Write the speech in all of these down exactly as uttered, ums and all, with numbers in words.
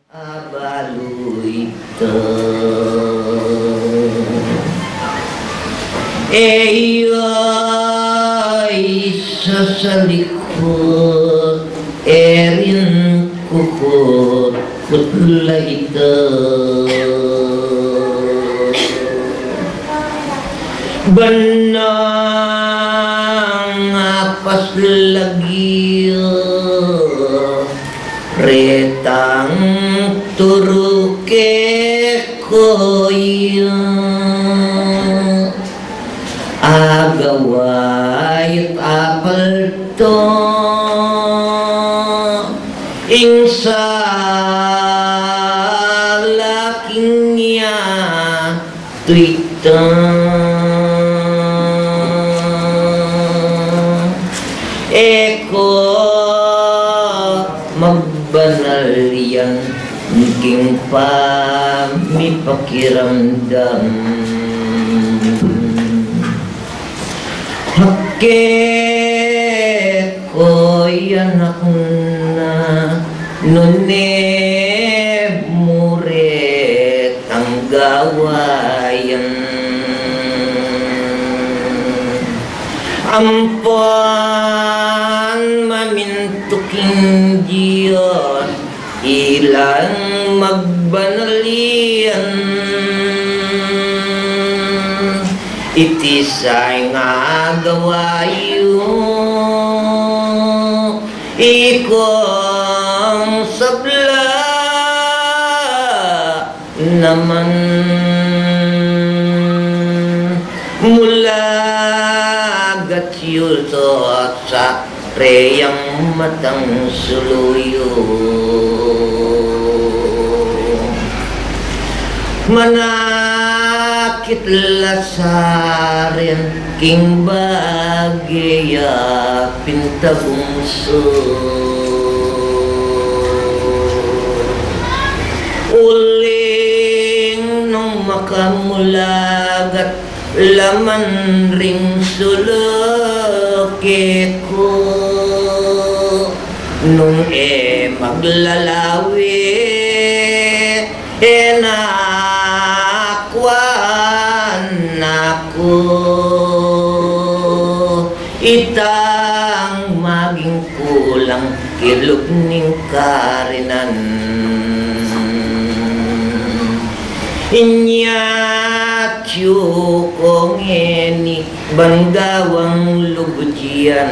Abalu ita. E ya isa sa likut, e rin kukut-kut la ita. Ban nang apaslagi ya retang turu kekaya, agawa ya't apaltu ing sala king yatu ita. E ko magbanal yan king pamipakiramdam. Kekaya, anak na, nune mu retang gawa yan. Ampon mamintu king Dios, ilang magbanal yan. Iti sa ing agawa yu, ikong sabla naman. Mulagat yu sa reyang matang suluyu. Manakit la sa rin king bage ya pintabungsu. Uling nung makamulagat la man ring sulu keku, nung e maglalawi, e na kuan na ku itang maging kulang king lub ning karinan. Inya tyu ko ngeni ban gawang lugud yan.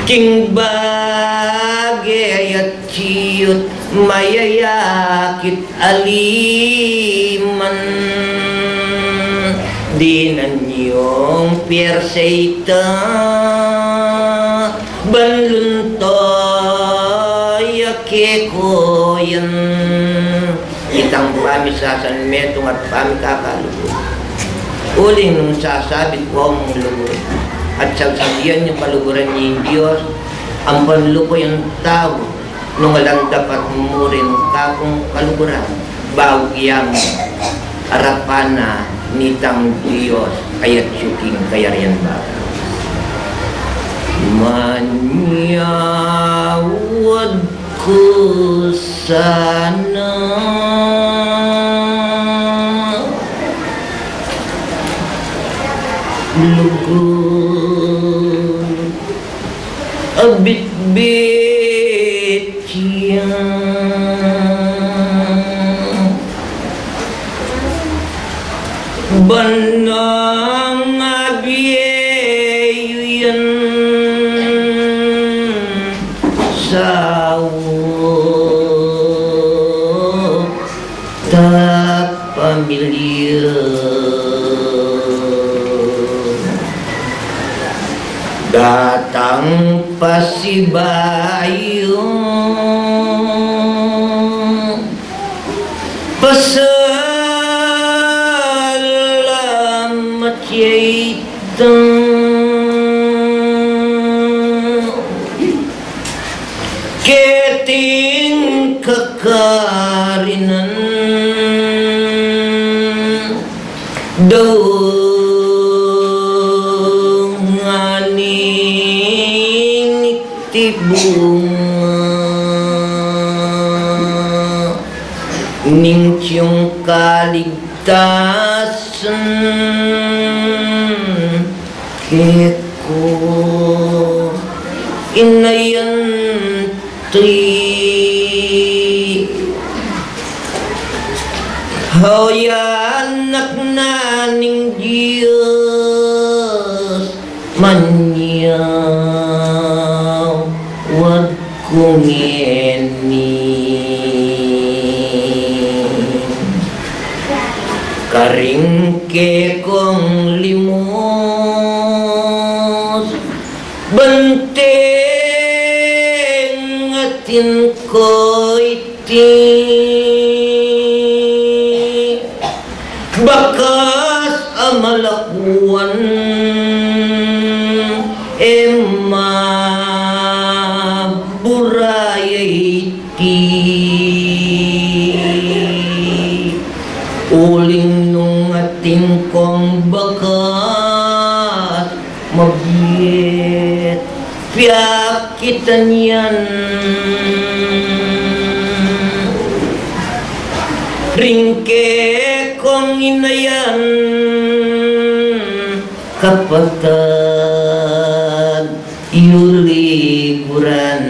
King bage ya tiyut mayayakit aliman, dinan yung piyersa ita ban lunto ya keku yan. Itang pamisasanmetung at pamikakalugud. Uling nung sasabit ku mung lugud at sagsabian yu kaluguran ning Dios, ampon luku yang tau, nung alang dapat mu rin kakung kaluguran, bayu ya mu arapan na nitang Dios, ayat yu king kayarian baba. Manyawad ku sana lugud a bitbit ya. Ban nang abie yu yan sa ta pamilya. Datang pasibayu, pasalamat ya ita. Keting kakarinan daung aning tibung kaligtasan keku, inayanti. Hoy Anak na ning Dios, manyawad ku ngeni. Karing kekong limus, ban atin ku iti, bakas a malakuan e mabura ya iti. Uling nung atin kong bakas, mabiet pia kitang yan. Ring kekong inayan, kapatad, yu liguran.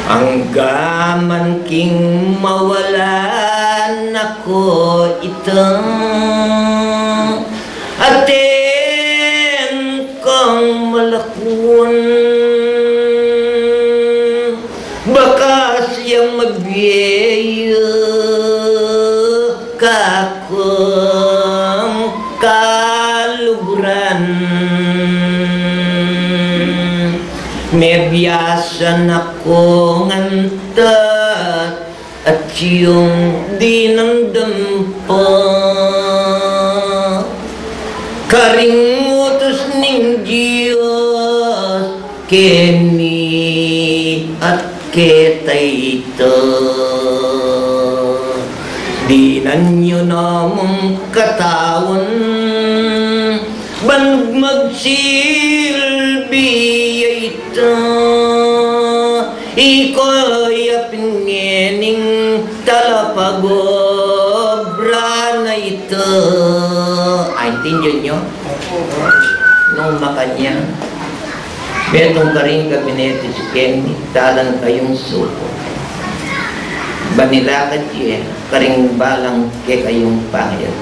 Anggaman king mawalan aku ita, atin kong malakwan, bakas ya mabie ya kakung kaluguran. Mebiasan aku ngantat atiu ing dinamdam pa, karing utus ning Dios keni at keta ita. Dinan yu naman katawan, ban magsilbi ya ita. Ika ya pin ngening talapagobra na ita. Aintindian yu? Nung makanyan, metung karing gabinete si Keni, dalan kayung suku. Ban ilakad ye karing balang kekayung pangayat.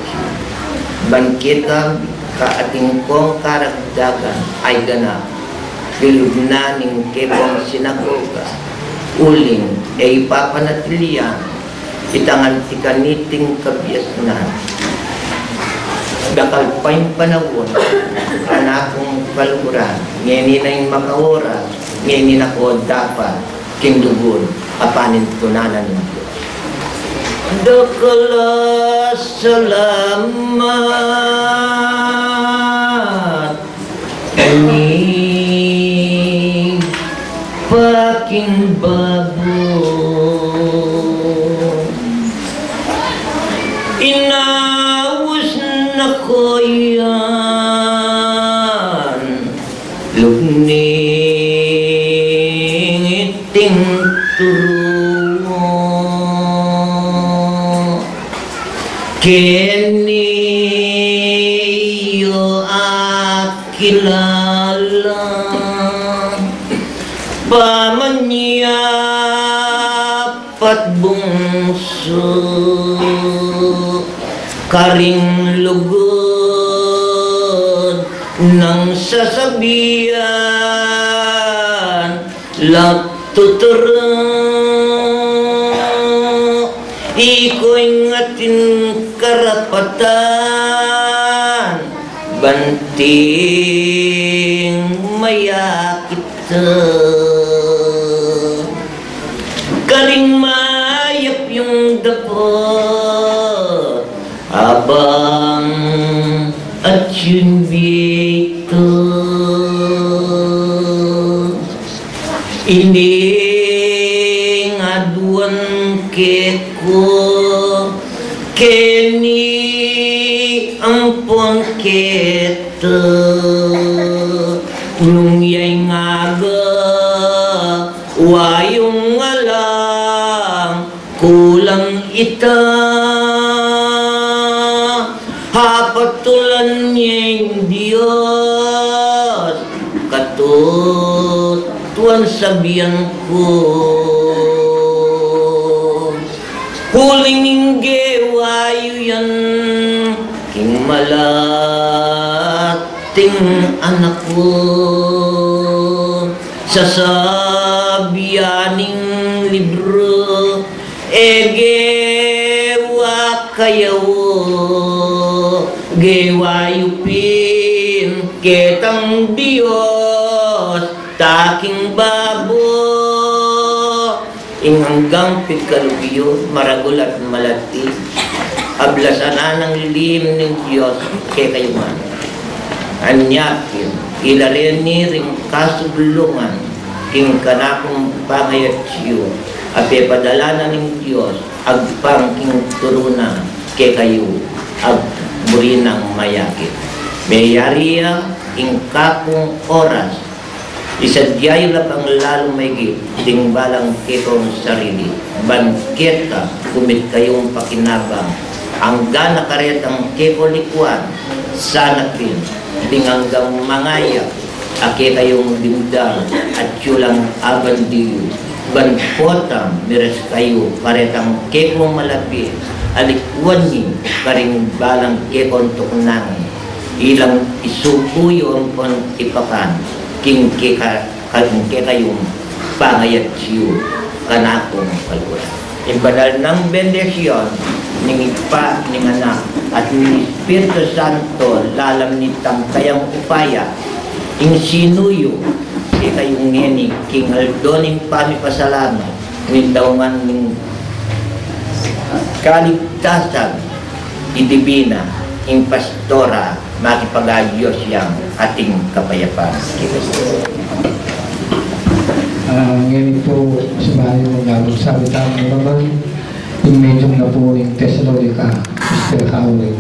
Ban kita ka atin kong karagdagan, ay ganap, bilug na ning kekong sinagoga, uling e ipapanatili ya itang anti kaniting kabiasnan. Dakal pa ing panaun, anak kung kaluguran, ngeni na ing makaoras, ngeni na ko dapat king lugud a panintunan ning Dios. Dakal a salamat. Ini pakimbabo, inaus na ko yan, lugud ning iting turu. Keni yu akilala, pamanyapat bungsu, karing lugud nang sasabian, la tuturu, ika ing atin karapatan, ban ting mayakit karing mayap yung dapot. Abang atiu ing bie ta, ining aduan keku, keni ampon keta, nung ya ing aga, wa yung ala Ta, hapatulan ne ing Dios, katutuan sabian ku. Uling ing gewa yu yan, king malating anak ku, sasabian ning libru, e gewa kayabe, gewa yu pin ketang Dios, taking babo. Ing anggang pigkalub yu, maragul at malati, ablasan nang lim ning Dios kekayu ngan. Anya pin, ila reni ring kasublungan king kanakung pangayat yu, a pepadala na ning Dios agpang king turu na kekayu, agpang buri nang mayakit. Meyari ya ing kakung oras, isadya yu la pang lalung maigit ding balang kekong sarili, ban keta kumit kayung pakinabang, anggang na karetang kekong likuan, sana pin, ding anggang mangayap a kekayung dimdam, atyu lang abandiyu, ban potang miras kayu karetang kekong malapit a likuan ning karing balang kekong tuknangan, ilang isuku yu ampon ipakan king keka-, king kekayung pangayat yu kanakung kaluguran. Ing banal nang bendisyun ning Ibpa, ning Anak, at ning Espiritu Santo, lalam nitang kayang upaya, ing sinuyu kekayu ngeni king aldo ning pamipasalamat, ning daungan ning kaligtasan, i Divina, ing pastora, makipag-adyus yang ating kapayapan. Ah, ngeni pu, sabay magsasalita naman, ing medyum na pu ning Tesalonica, Mister Howling.